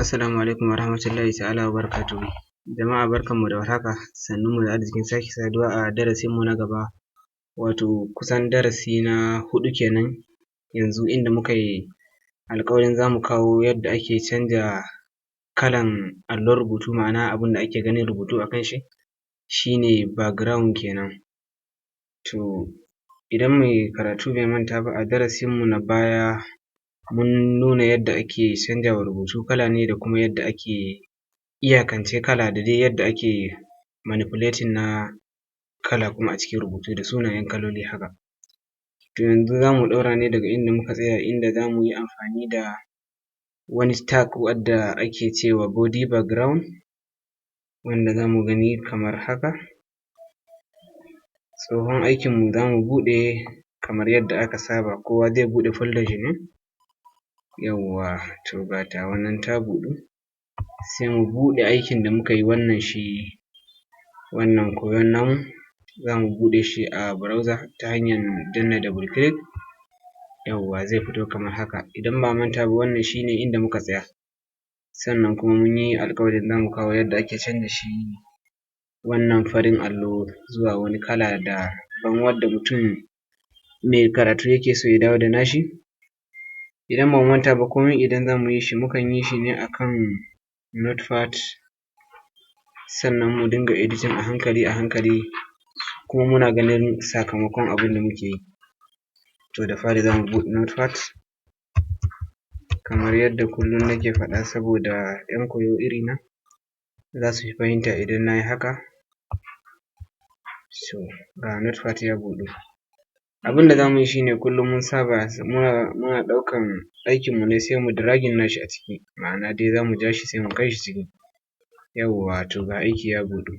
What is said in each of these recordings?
Assalamu alaikum warahmatullahi ta'ala wabarakatuhu. Jama'a barkanmu da warhaka, sannunmu da arzikin sake saduwa a darasinmu na gaba, wato kusan darasi na huɗu kenan yanzu inda muka yi alƙawarin za mu kawo yadda ake canja kalan allon rubutu, ma'ana abin da ake ganin rubutu a kanshi, shi ne background kenan. To idan mai karatu bai manta ba a darasinmu na baya mun nuna yadda ake canja wa rubutu kala ne da kuma yadda ake iyakance kala da dai yadda ake manipulating na kala kuma a cikin rubutu da sunayen kaloli haka. To yanzu za mu ɗaura ne daga inda muka tsaya, inda za mu yi amfani da wani tag wanda ake cewa body background, wanda za mu gani kamar haka. Tsohon aikinmu za mu buɗe kamar yadda aka saba, kowa zai buɗe folder shi ne. Yawwa, to ga tawa nan ta buɗu, sai mu buɗe aikin da muka yi wannan shi wannan koyon namu, za mu buɗe shi a browser ta hanyar danna double click. Yawwa, zai fito kamar haka. Idan ba a manta ba wannan shi ne inda muka tsaya, sannan kuma mun yi alƙawarin za mu kawo yadda ake canza shi wannan farin allo zuwa wani kala daban wanda mutum mai karatu yake so ya dawo da nashi. Idan ba mu manta ba komai idan za mu yi shi mukan yi shi ne a kan notepad, sannan mu dinga editing a hankali a hankali kuma muna ganin sakamakon abin da muke yi. To da fari za mu buɗe notepad kamar yadda kullum nake faɗa saboda ‘yan koyo irina za su fi fahimta idan na yi haka. So ga notepad ya buɗu, abin da za mu yi shi ne kullum mun saba muna ɗaukan aikinmu ne sai mu yi dragging na shi a ciki, ma'ana dai za mu ja shi sai mu kai shi ciki. Yawwa, to ga aiki ya buɗu.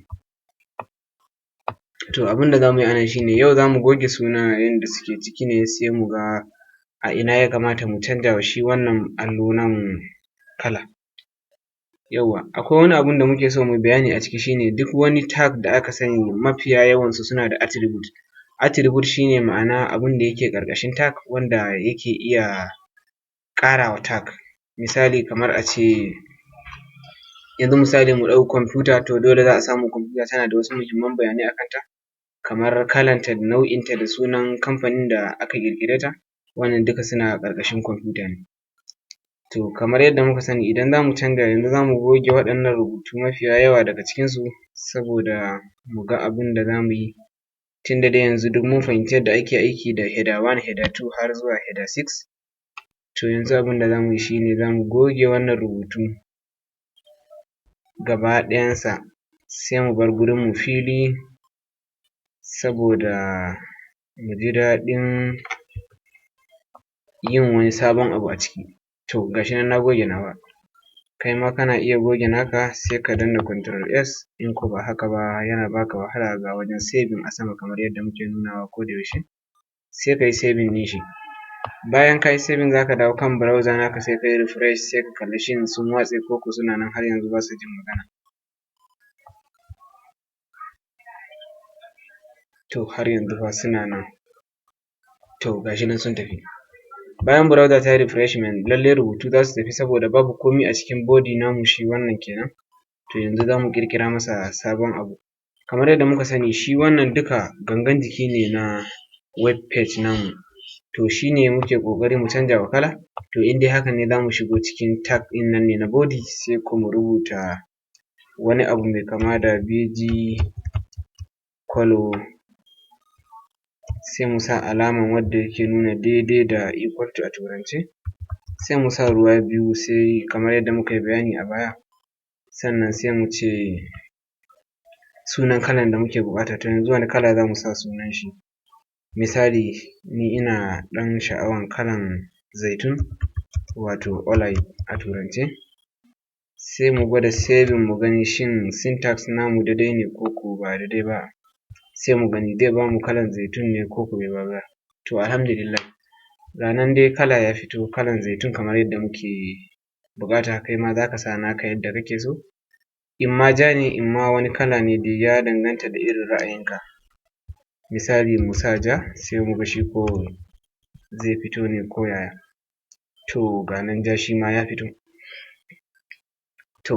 To abin da za mu yi a nan shi ne yau za mu goge sunayen da suke ciki ne sai mu ga a ina ya kamata mu canza wa shi wannan allo namu kala. Yawwa, akwai wani abun da muke so mu yi bayani a ciki shi ne duk wani tag da aka sani mafiya yawansu suna da attribute. Attribute shi ne ma'ana abun da yake ƙarƙashin tag wanda yake iya ƙara wa tag, misali kamar a ce yanzu misali mu ɗau computer, to dole za a samu computer tana da wasu muhimman bayanai a kanta kamar kalanta da nau'inta da sunan kamfanin da aka ƙirƙire ta, wannan duka suna ƙarƙashin computer ne. To kamar yadda muka sani idan za mu canza yanzu za mu goge waɗannan rubutu mafiya yawa daga cikinsu saboda mu ga abin da za mu yi, tunda dai yanzu duk mun fahimci yadda ake aiki da header one, header two har zuwa header six. To yanzu abin da za mu yi shi ne za mu goge wannan rubutu gaba ɗayansa, sai mu bar gurinmu fili saboda mu ji daɗin yin wani sabon abu a ciki. To ga shi nan na goge nawa, kai ma kana iya goge naka sai ka danna control S, in ko ba haka ba yana ba ka wahala ga wajen saving a sama kamar yadda muke nunawa kodayaushe, sai ka yi saving ɗin shi. Bayan ka yi saving za ka dawo kan browser naka sai ka yi refresh, sai ka kalli shin sun watse ko ko suna nan har yanzu ba su jin magana. To har yanzu fa suna nan, to ga shi nan sun tafi. Bayan browser ta yi refreshment lallai rubutu za su tafi saboda babu komai a cikin body namu shi wannan kenan. To yanzu za mu ƙirƙira masa sabon abu. Kamar yadda muka sani shi wannan duka gangan jiki ne na web page namu, to shi ne muke ƙoƙari mu canja wa kala. To in dai haka ne za mu shigo cikin tag ɗin nan ne na body, sai ko mu rubuta wani abu mai kama da bg colour, sai mu sa alaman wanda yake nuna daidai da equal to a turance, sai mu sa ruwa biyu sai kamar yadda muka yi bayani a baya, sannan sai mu ce sunan kalan da muke buƙata. To yanzu wane kala za mu sa sunan shi? Misali ni ina ɗan sha'awan kalan zaitun, wato olive a turance, sai mu gwada saving mu gani shin syntax namu daidai ne ko ko ba daidai ba, sai mu gani zai bamu kalan zaitun ne ko ko bai bayar ba. To alhamdulillah, ga nan dai kala ya fito kalan zaitun kamar yadda muke buƙata. Kai ma za ka sa naka yadda kake so, in ma ja ne in ma wani kala ne dai ya danganta da irin ra'ayinka. Misali mu sa ja sai mu ga shi ko zai fito ne ko yaya. To ga nan ja shi ma ya fito. To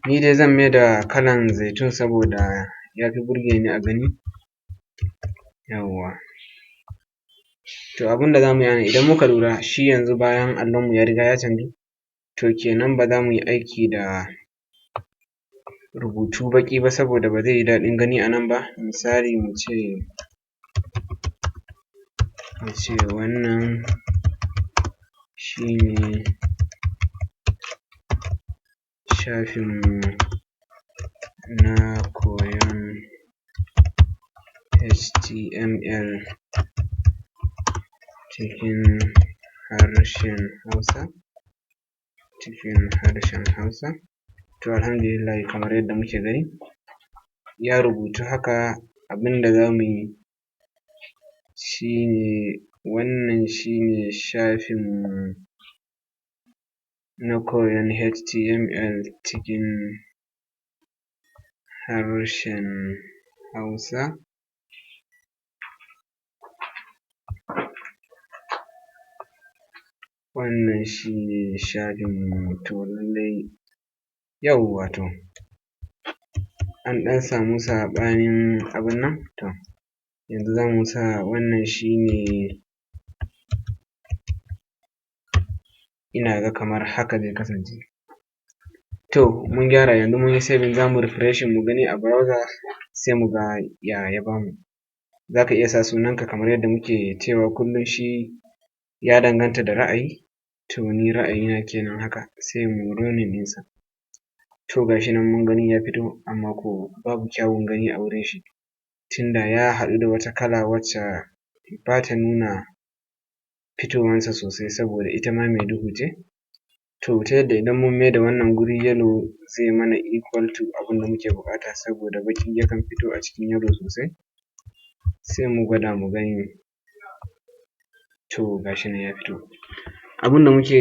ni dai zan maida kalan zaitun saboda ya fi burge ni a gani. Yawwa, to abun da za mu yi a nan, idan muka lura shi yanzu bayan allonmu ya riga ya canju, to kenan ba za mu yi aiki da rubutu baƙi ba saboda ba zai yi daɗin gani a nan ba. Misali mu ce wannan shi ne shafinmu na koyon HTML cikin harshen Hausa, cikin harshen Hausa. To alhamdulillahi, kamar yadda muke gani ya rubutu haka. Abun da za mu yi shi ne, wannan shi ne shafinmu na koyon HTML cikin harshen Hausa. Wannan shi ne shafinmu. To lallai yawwa, to an ɗan samu saɓanin abun nan. To yanzu za mu sa wannan shi ne, ina ga kamar haka zai kasance. To mun gyara, yanzu mun yi saving, za mu yi refreshing mu gani a browser, sai mu ga ya ya bamu. Za ka iya sa sunanka kamar yadda muke cewa kullum, shi ya danganta da ra'ayi. To ni ra'ayina kenan haka, sai mu yi running ɗinsa. To ga shi nan mun gani ya fito, amma ko babu kyawun gani a wurin shi, tunda ya haɗu da wata kala wacce ba ta nuna fitowansa sosai, saboda ita ma mai duhu ce. To ta yadda idan mun maida wannan guri yellow, zai mana equal to abin da muke buƙata, saboda baƙi yakan fito a cikin yellow sosai. Sai mu gwada mu gani. To ga shi nan ya fito. Abin da muke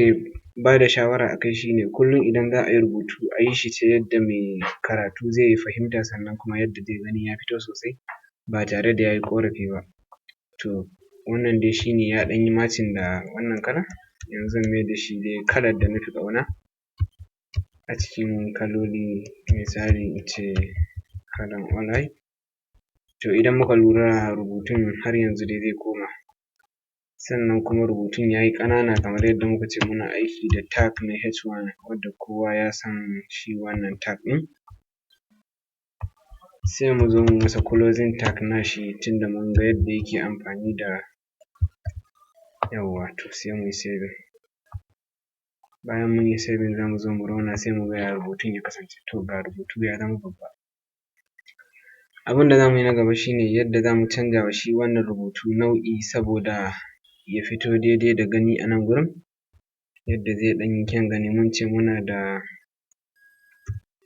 ba da shawara a kai shi ne, kullum idan za a yi rubutu a yi shi ta yadda mai karatu zai fahimta, sannan kuma yadda zai gani ya fito sosai ba tare da ya yi ƙorafi ba. To wannan dai shi ne ya ɗan yi matching da wannan kalar. Yanzu zan maida shi dai kalar da na fi ƙauna a cikin kaloli, misali in ce kalan olive. To idan muka lura, rubutun har yanzu dai zai koma, sannan kuma rubutun ya yi ƙanana, kamar yadda muka ce muna aiki da tag na H1, wanda kowa ya san shi wannan tag ɗin. Sai mu zo mu masa closing tag nashi, tunda mun ga yadda yake amfani da. Yawwa, to sai mu yi saving. Bayan mun yi saving, za mu zo mu running, sai mu ga ya rubutun ya kasance. To ga rubutu ya zama babba. Abin da za mu yi na gaba shi ne yadda za mu canza wa shi wannan rubutu nau'i, saboda ya fito daidai da gani a nan gurin, yadda zai ɗan yi kyan gani. Mun ce muna da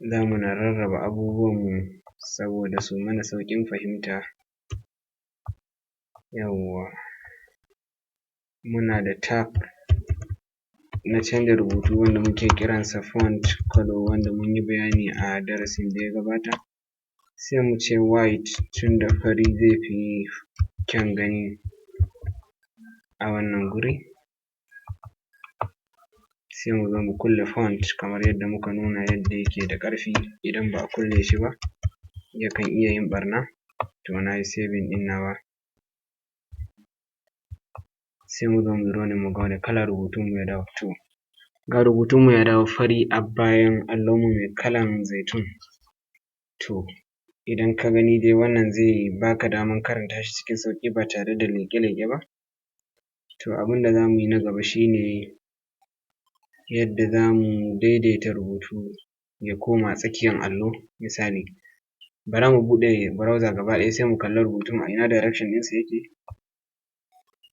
za mu na rarraba abubuwanmu saboda su mana sauƙin fahimta. Yawwa, muna da tag na canza rubutu wanda muke kiransa font colour, wanda mun yi bayani a darasin da ya gabata. Sai mu ce white, tunda fari zai fi kyan gani a wannan guri. Sai mu zo mu kulle font, kamar yadda muka nuna yadda yake da ƙarfi, idan ba a kulle shi ba yakan iya yin ɓarna. To na yi saving ɗin nawa. Sai mu zo mu yi running mu ga wane kala rubutunmu ya dawo. To ga rubutunmu ya dawo fari a bayan allonmu mai kalan zaitun. To idan ka gani dai, wannan zai baka daman karanta shi cikin sauƙi ba tare da leƙe-leƙe ba. To abin da za mu yi na gaba shi ne yadda za mu daidaita rubutu ya koma tsakiyan allo. Misali, bara mu buɗe browser gaba ɗaya, sai mu kalli rubutun a ina direction ɗinsa yake.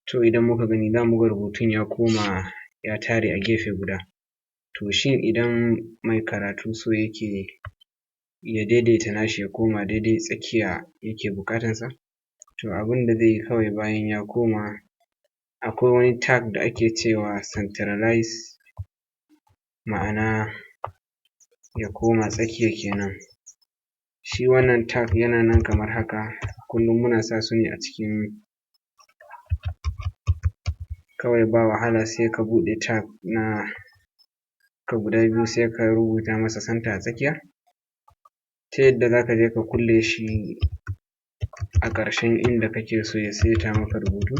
To idan muka gani, za mu ga rubutun ya koma ya tare a gefe guda. To shin idan mai karatu so yake ya daidaita nashi ya koma daidai tsakiya yake buƙatansa, to abin da zai yi kawai, bayan ya koma, akwai wani tag da ake cewa centralize, ma'ana ya koma tsakiya kenan. Shi wannan tag yana nan kamar haka. Kullum muna sa su ne a cikin, kawai ba wahala, sai ka buɗe tag na ka guda biyu, sai ka rubuta masa center a tsakiya, ta yadda za ka je ka kulle shi a ƙarshen inda kake so ya saita maka rubutu.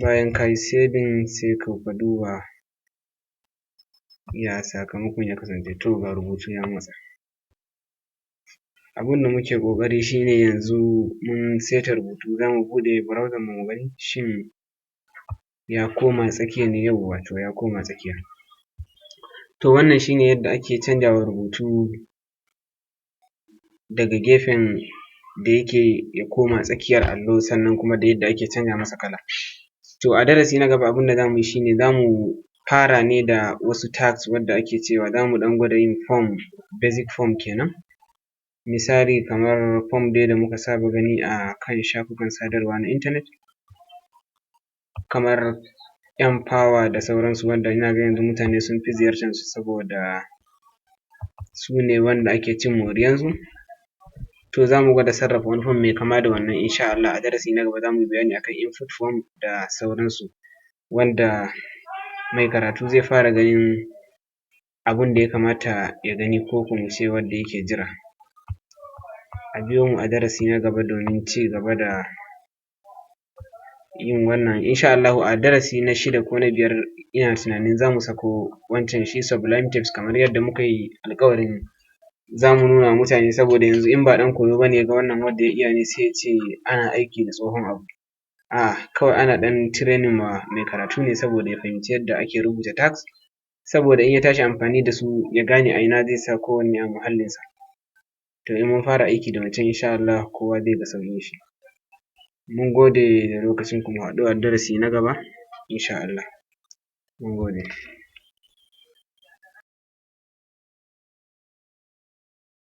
Bayan ka yi saving, sai ka duba ya sakamakon ya kasance. To, ga rubutu ya motsa. Abun da muke ƙoƙari shi ne, yanzu mun saita rubutu, za mu buɗe browser mu, mu gani shin ya koma tsakiya ne. Yawwa, to ya koma tsakiya. To, wannan shi ne yadda ake canza wa rubutu daga gefen da yake ya koma tsakiyar allo, sannan kuma da yadda ake canza masa kala. To, a darasi na gaba, abun da za mu yi shi ne za mu fara ne da wasu tags wanda ake cewa za mu ɗan gwada yin form, basic form kenan. Misali kamar form dai da muka saba gani a kan shafukan sadarwa na internet, kamar N-Power da sauransu, wanda ina ga yanzu mutane sun fi ziyartar su saboda su ne wanda ake cin moriyarsu. To, za mu gwada sarrafa wani form mai kama da wannan insha Allah. A darasi na gaba za mu yi bayani akan input form da sauransu, wanda mai karatu zai fara ganin abun da ya kamata ya gani, ko ko mu ce wanda yake jira. A biyo mu a darasi na gaba domin ci gaba da yin wannan insha Allahu. A darasi na shida ko na biyar, ina tunanin za mu sako wancan shi Sublime Text, kamar yadda muka yi alƙawarin za mu nuna wa mutane, saboda yanzu in ba ɗan koyo ba ne ya ga wannan, wanda ya iya ne sai ya ce ana aiki da tsohon abu. A'a, kawai ana ɗan training ma mai karatu ne saboda ya fahimci yadda ake rubuta tags, saboda in ya tashi amfani da su ya gane a ina zai sa kowanne a muhallinsa. To, in mun fara aiki da wancan, insha Allah kowa zai ga sauƙin shi. Mun gode da lokacin ku. Mu haɗu a darasi na gaba insha Allah. Mun gode.